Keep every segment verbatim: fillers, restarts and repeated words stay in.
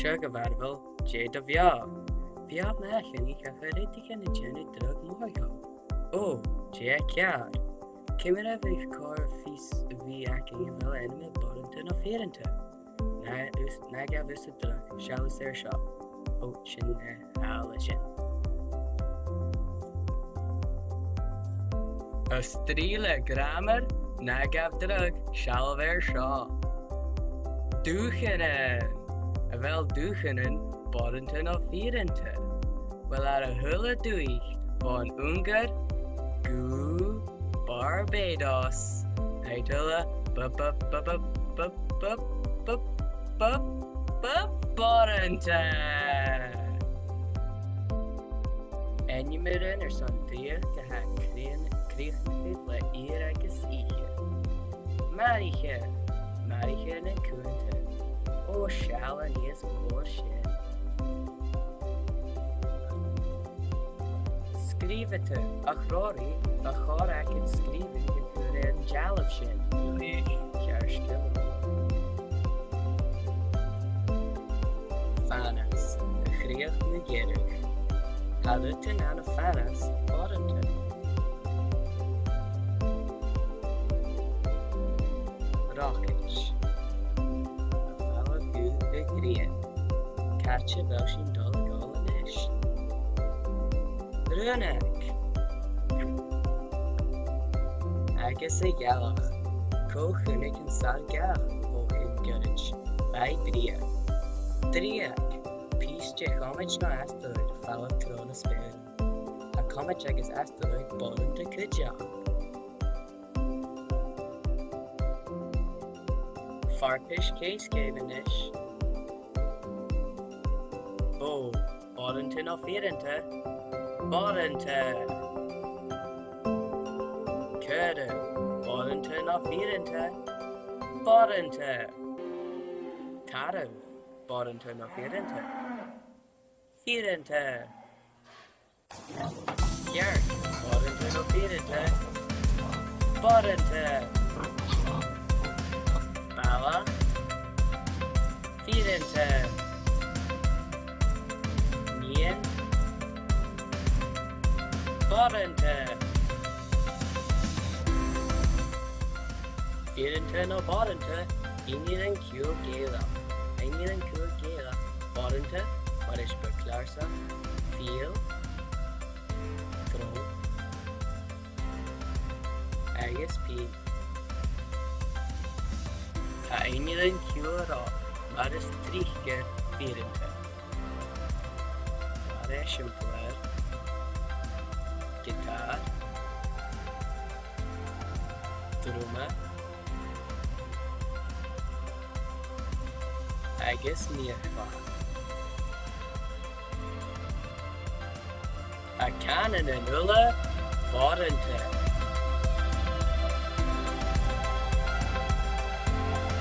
Seadh, a Mharbhail, dè do bheò? Bha mi a' smaoineachadh gun robh rudeigin a' dèanamh dragh mòr dhomh. Ò, dè tha ceàrr? Ciamar a bhiodh còir fios a bhith againn a bheil ainmeil boireanta no fìreanta? Na, us, na gabh thusa dragh, seall air seo. Ò, sin na, thalla sin. A' strì le gràmar, na gabh dragh, seall air seo. Dùthchannan. A bheil dùthchannan boireanta no fìreanta? Uill, air a h-uile dùthaich, bhon Ungair gu Barbados. Tha iad uile b-, b-, boireanta. Ainmean airson dreuchd a tha cruinn-, cruinneachadh le iar agus ithe. Maraiche, maraiche nan cuantan. Ò, seall an iasg mhòr sin. Sgrìobhadair, ach Rory, bu chòir agad sgrìobhadh a chur air an dealbh sin. Ceart gu leòr. Fanas, a' chrìoch mu dheireadh. Tha rudan ann am fanas boireanta. Rocaid. A' falbh gu a' ghrian. Càit a bheil sinn a' dol a dhol a-nis? Rionnag. Agus a' ghealach. Cò chunnaic an sàr-ghealach bho chionn ghoirid? Bha i brèagha. Dreuchd. Pìos de chomaid no asteroid a' falbh tro na speuran. Tha comaid agus asteroid boireanta cuideachd. Farpais ceasgaill a-nis. Bò, boireanta no fìreanta? Boireanta. Carbh, boireanta no fìreanta? Boireanta. Tarbh, boireanta no fìreanta? Fìreanta. Ceart, boireanta no fìreanta? Boireanta. Balla. Fìreanta. Nighean. Boireanta. Fìreanta no boireanta? Ainmean-ciùil Gàidhealach. Ainmean-ciùil Gàidhealach. Boireanta, mar eisimpleir clàrsach, fìdheall, trom, agus pinn. Tha ainmean-ciùil ro, mar as trice, fìreanta. Mar eisimpleir, giotàr, druma, agus mìorbhail. Tha cànanan uile boireanta.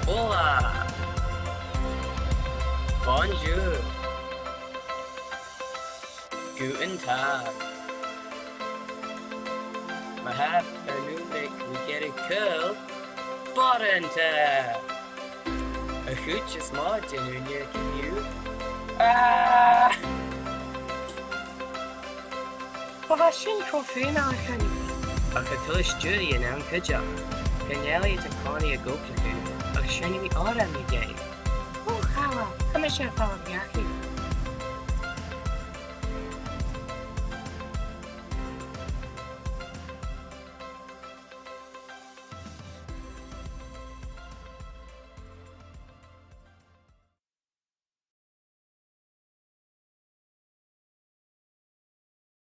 Hola! Bonjour! Guten Tag. Ma tha an uinneag mu dheireadh caol, boireanta. A' chuid as motha den uinneag an-diugh. Ah! Ò, tha sin cho fuaimneach, a Chaluim. Ach tha tuilleadh stiùiridh ann cuideachd. Chan eil iad a' còmhnaidh ag obrachadh, ach seinnidh mi òran mu dheidhinn. Ò, chàil, tha mise a' falbh dhachaigh.